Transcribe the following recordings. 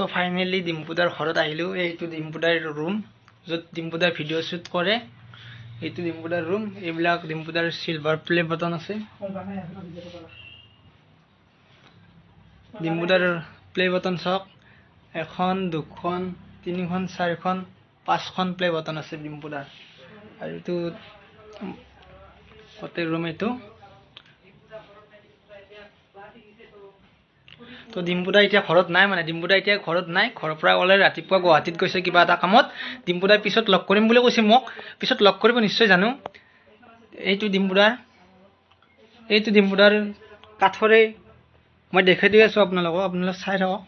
চ' finally ডিম্পুদাৰ ঘৰত আহিলোঁ। এইটো ডিম্পুদাৰ ৰুম, য'ত ডিম্পুদাৰ ভিডিঅ' শ্বুট কৰে। এইটো ডিম্পুদাৰ ৰুম। এইবিলাক ডিম্পুদাৰ চিলভাৰ প্লে বটন আছে। ডিম্পুদাৰ প্লে বটন চাওক, এখন, দুখন, তিনিখন, চাৰিখন, পাঁচখন প্লে বটন আছে ডিম্পুদাৰ। আৰু এইটো গোটেই ৰুম এইটো। তো ডিম্পুদা এতিয়া ঘৰত নাই, মানে ডিম্পুদা এতিয়া ঘৰত নাই, ঘৰৰ পৰা ওলাই ৰাতিপুৱা গুৱাহাটীত গৈছে কিবা এটা কামত। ডিম্পুদাই পিছত লগ কৰিম বুলি কৈছে মোক, পিছত লগ কৰিব নিশ্চয় জানো। এইটো ডিম্পুদাৰ, এইটো ডিম্পুদাৰ কাঠৰে মই দেখাই দি আছোঁ আপোনালোকক, আপোনালোক চাই থাকক,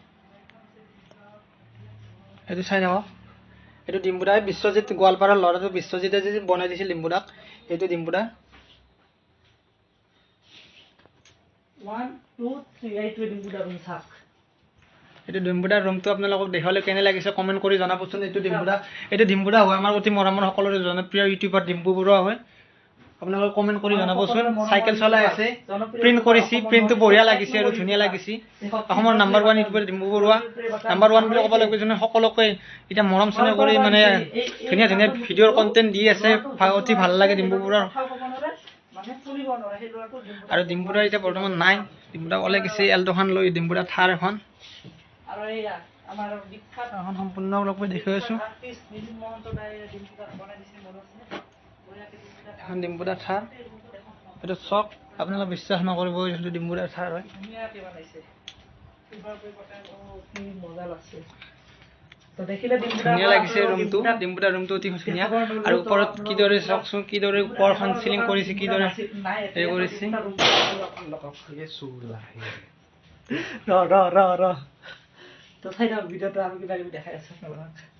এইটো চাই থাকক। এইটো ডিম্পুদাই, বিশ্বজিৎ গোৱালপাৰাৰ ল'ৰাটো বিশ্বজিতে যে বনাই দিছিল ডিম্পুদাক, এইটো ডিম্পুদা। 1 2 3, এইটোৱে ডিম্পুদাৰ ৰুম চাওক। এইটো ডিম্পুদাৰ ৰুমটো আপোনালোকক দেখুৱালে কেনে লাগিছে কমেণ্ট কৰি জনাবচোন। এইটো ডিম্পুদা, এইটো ডিম্পুদা হয় আমাৰ অতি মৰমৰ সকলোৰে জনপ্ৰিয় ইউটিউবাৰ ডিম্পু বৰুৱা হয়। আপোনালোকে কমেণ্ট কৰি জনাবচোন। চাইকেল চলাই আছে, প্ৰিণ্ট কৰিছে, প্ৰিণ্টটো বঢ়িয়া লাগিছে আৰু ধুনীয়া লাগিছে। অসমৰ number 1 YouTuber Dimpu Baruah, number 1 বুলি ক'ব লাগিব। যোনে সকলোকে এতিয়া মৰম চেনেহ কৰি মানে ধুনীয়া ধুনীয়া ভিডিঅ'ৰ কণ্টেণ্ট দি আছে, অতি ভাল লাগে ডিম্পু বৰুৱাৰ। আৰু ডিম্পুদা এতিয়া বৰ্তমান নাই, ডিম্পুদা ওলাই গৈছে এল্ট'খন লৈ, ডিম্পুদা থাৰ এখন, এখন সম্পূৰ্ণ অলপ দেখুৱাই আছোঁ। এখন ডিম্পুদা থাৰ, এইটো চাওক, আপোনালোকে বিশ্বাস নকৰিব এইটো ডিম্পুদাৰ থাৰ হয়। ধুনীয়া লাগিছে ৰুমটো, ডিম্পুদাৰ ৰুমটো অতি ধুনীয়া। আৰু ওপৰত কিদৰে চাওকচোন, কিদৰে ওপৰখন চিলিং কৰিছে, কিদৰে হেৰি কৰিছে। ৰ ৰ ৰ ৰ, তো চাই থাকক ভিডিঅ'টো, আৰু কিবা কিবি দেখাই আছোঁ আপোনালোকক।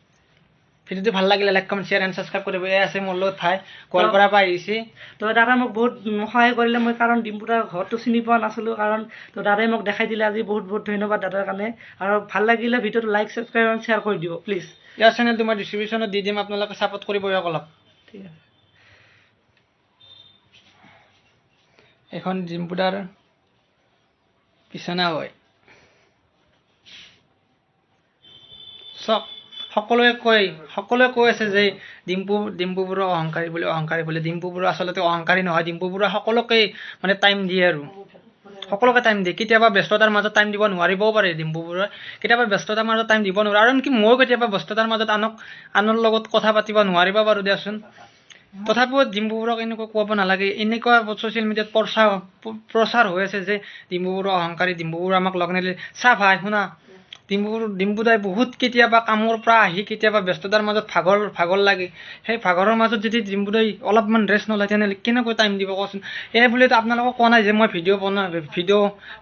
ভিডিঅ'টো ভাল লাগিলে like, comment, share and subscribe কৰিব। এই আছে মোৰ লগত ভাই, গোৱালপাৰাৰ পৰা আহিছে। তো দাদা মোক বহুত সহায় কৰিলে, মই কাৰণ ডিম্পুদাৰ ঘৰটো চিনি পোৱা নাছিলোঁ, কাৰণ তো দাদাই মোক দেখাই দিলে আজি। বহুত বহুত ধন্যবাদ দাদাৰ কাৰণে। আৰু ভাল লাগিলে ভিডিঅ'টো লাইক, ছাবস্ক্ৰাইব এণ্ড শ্বেয়াৰ কৰি দিব প্লিজ। ইয়াৰ চেনেলটো মই ডিছক্ৰিপশ্যনত দি দিম, আপোনালোকে ছাপোৰ্ট কৰিব ইয়াক অলপ। ঠিক আছে। এখন ডিম্পুদাৰ বিচনা হয়। চাওক, সকলোৱে কয়, সকলোৱে কৈ আছে যে ডিম্পু, ডিম্পু বৰুৱা অহংকাৰী বুলি, অহংকাৰী বুলি। ডিম্পু বৰুৱা আচলতে অহংকাৰী নহয়, ডিম্পু বৰুৱা সকলোকে মানে টাইম দিয়ে আৰু সকলোকে টাইম দিয়ে। কেতিয়াবা ব্যস্ততাৰ মাজত টাইম দিব নোৱাৰিবও পাৰে ডিম্পু বৰুৱাই, কেতিয়াবা ব্যস্ততাৰ মাজত টাইম দিব নোৱাৰে। আৰু আনকি ময়ো কেতিয়াবা ব্যস্ততাৰ মাজত আনক, আনৰ লগত কথা পাতিব নোৱাৰিব পাৰোঁ দিয়াচোন। তথাপিও ডিম্পু বৰুৱাক এনেকুৱা ক'ব নালাগে। এনেকুৱা ছ'চিয়েল মিডিয়াত প্ৰচাৰ প্ৰচাৰ হৈ আছে যে ডিম্পু বৰুৱা অহংকাৰী, ডিম্পু বৰুৱা আমাক লগ নিদিলে। চা ভাই শুনা, ডিম্পু, ডিম্পুদাই বহুত কেতিয়াবা কামৰ পৰা আহি কেতিয়াবা ব্যস্ততাৰ মাজত ভাগৰ ভাগৰ লাগে, সেই ভাগৰৰ মাজত যদি ডিম্পুদাই অলপমান ৰেষ্ট নলয় তেনেহ'লে কেনেকৈ টাইম দিব কচোন? এই বুলিতো আপোনালোকক কোৱা নাই যে মই ভিডিঅ' বনাই,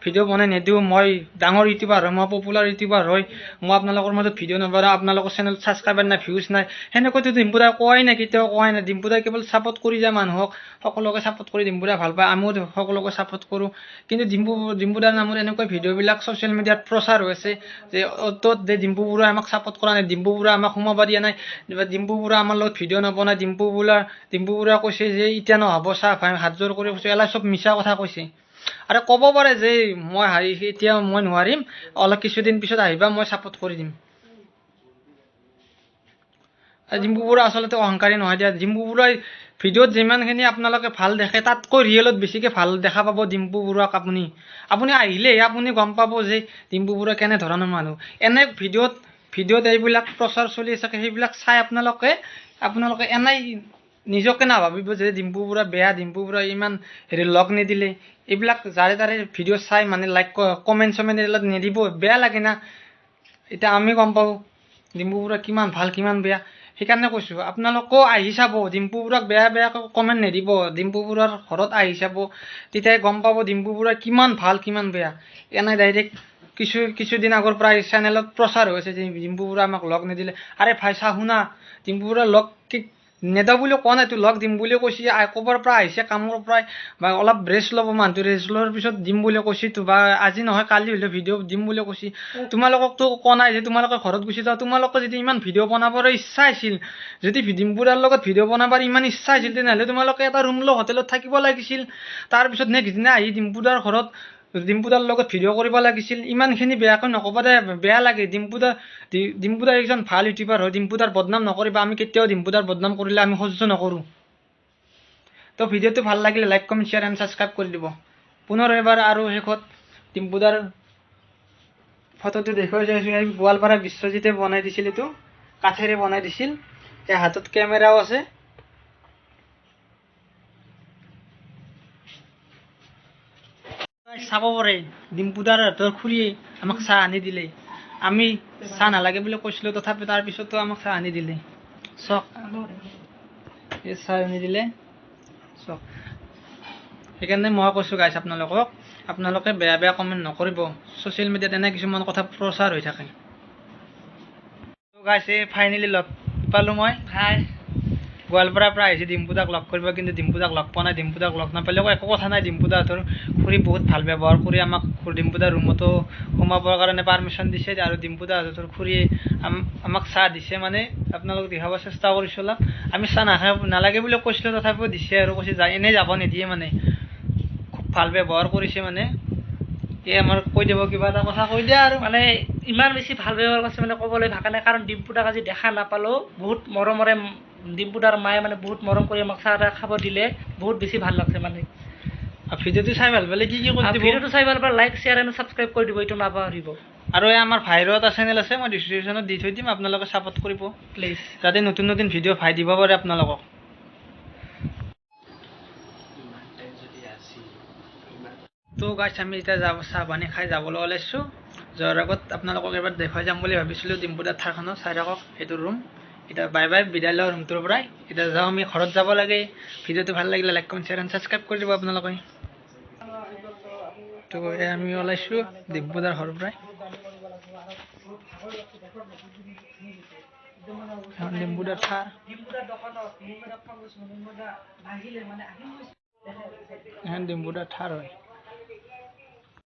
ভিডিঅ' বনাই নিদিওঁ, মই ডাঙৰ ইউটিউবাৰ হয়, মই পপুলাৰ ইউটিউবাৰ হয়, মই আপোনালোকৰ মাজত ভিডিঅ' নবনাওঁ, আপোনালোকৰ চেনেলত ছাবস্ক্ৰাইবাৰ নাই, ভিউজ নাই, সেনেকৈতো ডিম্পুদাই কোৱাই নাই, কেতিয়াও কোৱাই নাই। ডিম্পুদাই কেৱল ছাপোৰ্ট কৰি যায় মানুহক, সকলোকে ছাপোৰ্ট কৰি ডিম্পুদাই ভাল পায়, আমিও সকলোকে ছাপোৰ্ট কৰোঁ। কিন্তু ডিম্পু, ডিম্পুদাৰ নামত এনেকুৱা ভিডিঅ'বিলাক ছ'চিয়েল মিডিয়াত প্ৰচাৰ হৈ আছে যে অ'ত যে ডিম্পু বৰুৱাই আমাক ছাপোৰ্ট কৰা নাই, ডিম্পু বৰুৱাই আমাক সোমাব দিয়া নাই, ডিম্পু বৰুৱা আমাৰ লগত ভিডিঅ' নবনায়, ডিম্পু বৰুৱা, ডিম্পু বৰুৱাই কৈছে যে এতিয়া নহ'ব চা ভাই, হাত জোৰ কৰি কৈছে, এলাই চব মিছা কথা কৈছে। আৰু ক'ব পাৰে যে মই হাৰি এতিয়া মই নোৱাৰিম, অলপ কিছুদিন পিছত আহিবা, মই ছাপোৰ্ট কৰি দিম। ডিম্পু বৰুৱা আচলতে অহংকাৰী নহয় দিয়া। ডিম্পু বৰুৱাই ভিডিঅ'ত যিমানখিনি আপোনালোকে ভাল দেখে, তাতকৈ ৰিয়েলত বেছিকৈ ভাল দেখা পাব ডিম্পু বৰুৱাক। আপুনি, আপুনি আহিলেই আপুনি গম পাব যে ডিম্পু বৰুৱা কেনেধৰণৰ মানুহ। এনে ভিডিঅ'ত, ভিডিঅ'ত এইবিলাক প্ৰচাৰ চলি আছে, সেইবিলাক চাই আপোনালোকে, আপোনালোকে এনেই নিজকে নাভাবিব যে ডিম্পু বৰুৱা বেয়া, ডিম্পু বৰুৱা ইমান হেৰি লগ নিদিলে। এইবিলাক যাৰে তাৰে ভিডিঅ' চাই মানে লাইক, কমেণ্ট চমেণ্ট এইবিলাক নিদিব, বেয়া লাগে না। এতিয়া আমি গম পাওঁ ডিম্পু বৰুৱা কিমান ভাল কিমান বেয়া, সেইকাৰণে কৈছোঁ আপোনালোকেও আহি চাব, ডিম্পু বৰুৱাক বেয়া বেয়াকৈ কমেণ্ট নিদিব, ডিম্পু বৰুৱাৰ ঘৰত আহি চাব, তেতিয়াই গম পাব ডিম্পু বৰুৱা কিমান ভাল কিমান বেয়া। এনে ডাইৰেক্ট কিছু কিছুদিন আগৰ পৰা এই চেনেলত প্ৰচাৰ হৈ আছে যে ডিম্পু বৰুৱা আমাক লগ নিদিলে। আৰে ভাই চা শুনা, ডিম্পু বৰুৱা লগ কি নেদা বুলি কোৱা নাই, তো লগ দিম বুলি কৈছে, ক'ৰবাৰ পৰা আহিছে কামৰ পৰাই, বা অলপ ৰেষ্ট ল'ব মানুহটো, ৰেষ্ট লোৱাৰ পিছত দিম বুলি কৈছে তো, বা আজি নহয় কালি হ'লেও ভিডিঅ' দিম বুলি কৈছে। তোমালোককতো কোৱা নাই যে তোমালোকে ঘৰত গুচি যাওঁ। তোমালোকে যদি ইমান ভিডিঅ' বনাবৰ ইচ্ছা আছিল, যদি ডিম্পু দাৰ লগত ভিডিঅ' বনাবৰ ইমান ইচ্ছা আছিল, তেনেহ'লে তোমালোকে এটা ৰুম লৈ হোটেলত থাকিব লাগিছিল। তাৰপিছত নেক্সট দিনা আহি ডিম্পু দাৰ ঘৰত ডিম্পুদাৰ লগত ভিডিঅ' কৰিব লাগিছিল। ইমানখিনি বেয়াকৈ নক'ব দে, বেয়া লাগে। ডিম্পুদা ডিম্পুদা এজন ভাল ইউটিউবাৰ হয়, ডিম্পুদাৰ বদনাম নকৰিবা। আমি কেতিয়াও ডিম্পুদাৰ বদনাম কৰিলে আমি সহ্য নকৰোঁ। তো ভিডিঅ'টো ভাল লাগিলে like, comment, share and subscribe কৰি দিব। পুনৰ এবাৰ আৰু শেষত ডিম্পুদাৰ ফটোটো দেখুৱাই চাইছোঁ। এই গোৱালপাৰা বিশ্বজিতে বনাই দিছিল, এইটো কাঠেৰে বনাই দিছিল। এই হাতত কেমেৰাও আছে। চাব পাৰে, ডিম্পুদাৰ হাতৰ খুৰীয়ে আমাক চাহ আনি দিলে। আমি চাহ নালাগে বুলি কৈছিলোঁ, তথাপি তাৰপিছতো আমাক চাহ আনি দিলে। চাওক, এই চাহ আনি দিলে। চাওক, সেইকাৰণে মই কৈছোঁ গাইছ আপোনালোকক, আপোনালোকে বেয়া বেয়া কমেণ্ট নকৰিব। ছ'চিয়েল মিডিয়াত এনে কিছুমান কথা প্ৰচাৰ হৈ থাকে। গাইছ, এই ফাইনেলি লগ পালোঁ মই। হাই, গোৱালপাৰাৰ পৰা আহিছে ডিম্পুদাক লগ কৰিব, কিন্তু ডিম্পুদাক লগ পোৱা নাই। ডিম্পুদাক লগ নাপালেও একো কথা নাই। ডিম্পুদাহঁতৰ খুৰী বহুত ভাল ব্যৱহাৰ কৰি আমাক ডিম্পুদাৰ ৰুমতো সোমাবৰ কাৰণে পাৰ্মিশ্যন দিছে। আৰু ডিম্পুদাহঁতৰ খুৰীয়ে আমাক চাহ দিছে, মানে আপোনালোক দেখাব চেষ্টা কৰিছোঁ অলপ। আমি চাহ নাখাব নালাগে বুলি কৈছিলোঁ, তথাপিও দিছে আৰু কৈছে যায়, এনেই যাব নিদিয়ে, মানে খুব ভাল ব্যৱহাৰ কৰিছে। মানে এই আমাৰ কৈ দিব, কিবা এটা কথা কৈ দিয়া আৰু। মানে ইমান বেছি ভাল ব্যৱহাৰ কৰিছে, মানে ক'বলৈ ভাষা নাই। কাৰণ ডিম্পুদাক আজি দেখা নাপালোঁ, বহুত মৰমৰে ডিম্পুদাৰ মায়ে মানে বহুত মৰম কৰি আমাক চাহ তাহ খাব দিলে, বহুত বেছি ভাল লাগছে মানে। ভিডিঅ'টো চাই ভাল পালে কি কি কৰি দিব? ভিডিঅ'টো চাই ভাল পালে লাইক, শ্বেয়াৰ এণ্ড ছাবস্ক্ৰাইব কৰি দিব, এইটো নাপাহৰিব। আৰু এই আমাৰ ভাইৰো এটা চেনেল আছে, মই ডিছক্ৰিপশ্যনত দি থৈ দিম, আপোনালোকে ছাপোৰ্ট কৰিব প্লিজ, যাতে নতুন নতুন ভিডিঅ' ভাই দিব পাৰে আপোনালোকক। তো গাইছ, আমি এতিয়া যাব চাহ পানী খাই যাবলৈ ওলাইছোঁ। যোৱাৰ আগত আপোনালোকক এবাৰ দেখুৱাই যাম বুলি ভাবিছিলোঁ ডিম্পুদাৰ থাৰখনো। চাই থাকক এইটো ৰুম। এতিয়া বাই বাই, বিদায় লওঁ ৰুমটোৰ পৰাই। এতিয়া যাওঁ, আমি ঘৰত যাব লাগে। ভিডিঅ'টো ভাল লাগিলে like, comment, share and subscribe কৰি দিব আপোনালোকে। তো এই আমি ওলাইছোঁ ডিম্পুদাৰ ঘৰৰ পৰাই। ডিম্পুদাৰ থাৰ, এখন ডিম্পুদাৰ থাৰ হয়।